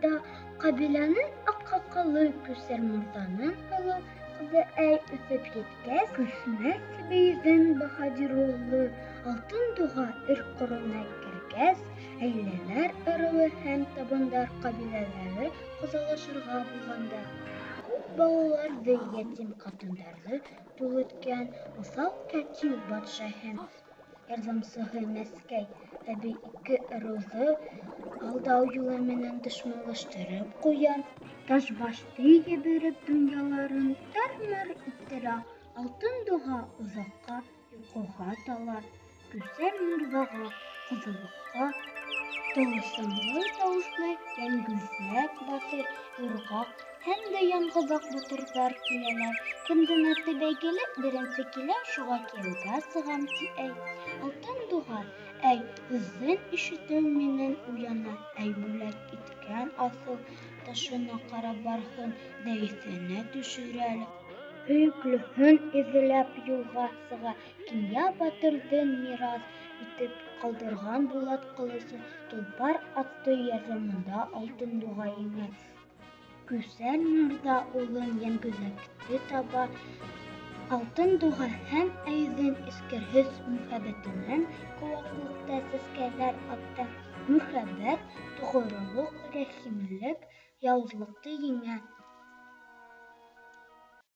Айҙа ҡәбиләнең аҡһаҡалы Күсәр мырҙаның һылыу ҡыҙы Әй үҫеп еткәс, Күсмәҫ бейҙең баһадир улы Алтын Дуға ир ҡорона кергәс, Әйлеләр ырыуы һәм Табындар ҡәбиләләре ҡоҙалашырға булғандар. Күп балаларҙы, йәтим ҡатындарҙы тол иткән уҫал Кәтил батша һәм ярҙамсыһы Мәскәй әбей ике ырыуҙы алдау юлы менән дошманлаштырып ҡуя. Ташбашты ебәреп, донъяларын тар-мар иттерә. Алтын Дуға оҙаҡҡа йоҡоға тала. Күсәр мырҙаға ҡоҙалыҡҡа тылсымлы тауышлы Йәнгөҙәк батыр, Юрғаҡ һәм дә Яңғыҙаҡ батырҙар киләләр. Кемдең аты бәйгелә беренсе килә, шуға кейәүгә сығам, ти әй. Алтын Дуға әй һүҙен ишетеү менән уяна, әй бүләк иткән аҫыл ташына ҡарап барыһын да иҫенә төшөрә. Һөйөклөһөн эҙләп юлға сыға. Кинйә батырҙың мираҫ итеп ҡалдырған булат ҡылысы, толпар аты ярҙамында Алтын Дуға еңә. Күсәр мырҙа улын Йәнгөҙәкте таба. Алтын Дуға һәм Әйҙең эскерһеҙ мөхәббәтенән ҡыуаҡлыҡта сәскәләр ата. Мөхәббәт, тоғролоҡ, рәхимлек яуызлыҡты еңә.